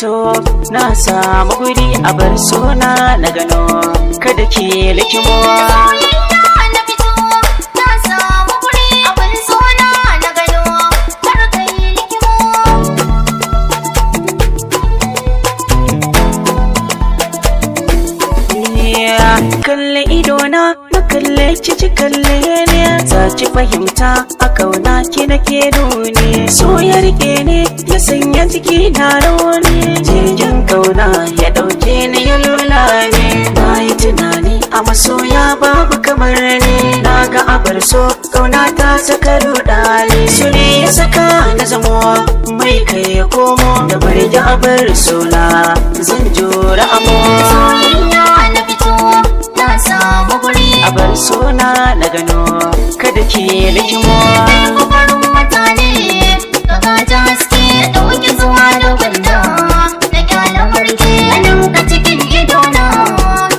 fito, na samu guri a bar suna na gano, kada ki likimo. Soyayya na fito, na samu guri abin sona na gano, kar kai likimo. Kalle idona na kalle ki, ki kalle ne, za ki fahimta a kauna ki nake nuni. So ya rike ne ya sanya jiki na rauni, jirgin kauna ya dauke ni ya lula ne. Na yi tunani a masoya babu kamar ni, na ga abar so kauna ta saka rudani. Su ne ya saka na zamo mai kai ya komo, da bari abar sona zan jura amo. Soyayya na fito, na samu guri. A bar suna na gano, kada ki likimo. Kai kokarin mutane, ka gaji haske, ɗauki zuwa da gwanda, na kyala warke, ganin ka cikin idona,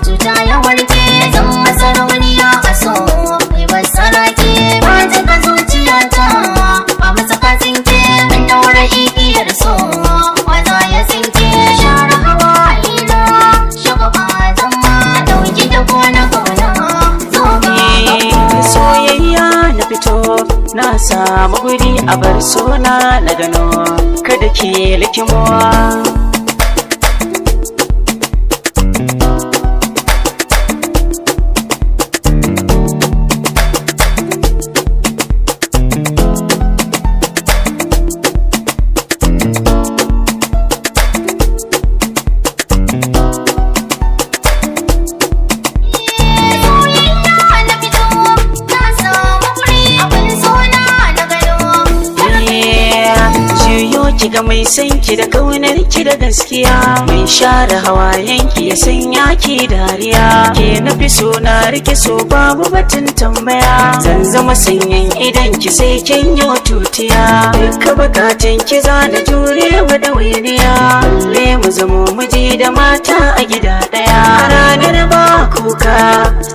cuta ya warke, zan masarauniya a so, kai basarake, ba ta zuciyata, ba masa tsinke, an daura igiyar so, waza ya tsinke, share hawaye na, shugaba zama, ɗauki da gona gona, zo ga Soyayya na fito, na samu guri a bar suna na gano, kada ki likimo. Soyayya na fito, na samu guri abin sona na gano. Juyo ki ga mai san ki da kaunar ki da gaskiya, mai share hawayen ki ya sanya ki dariya. Ke na fi so na rike so babu batun tambaya, zan zama sanyin idan ki sai kin yi tutiya. Duka bukatun ki za na jure wa dawainiya, balle mu zamo miji da mata a gida daya. A ranar ba kuka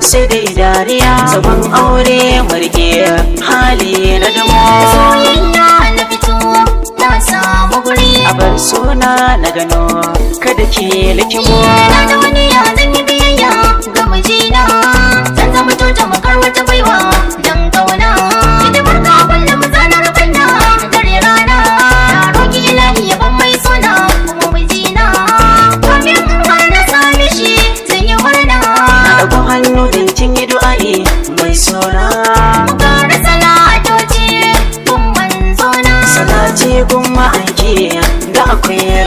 sai dai dariya, zaman aure marge hali na damo. Soyayya na fito, na samu guri. A bar suna na gano, kada ki likimo. Na da wani ya zan yi biyayya ga mijina, zan zama tuta makar wata baiwa dan kauna. Hidimar ka kullum zanar banda dare rana, na roki ilahi ya ban mai sona kuma mijina. Domin in har na same shi zan yi murna. Na ɗago hannu don kin yi du'a'i mai sona. Mu kara salatoci kun manzona. Salati gun ma'aiki da akwai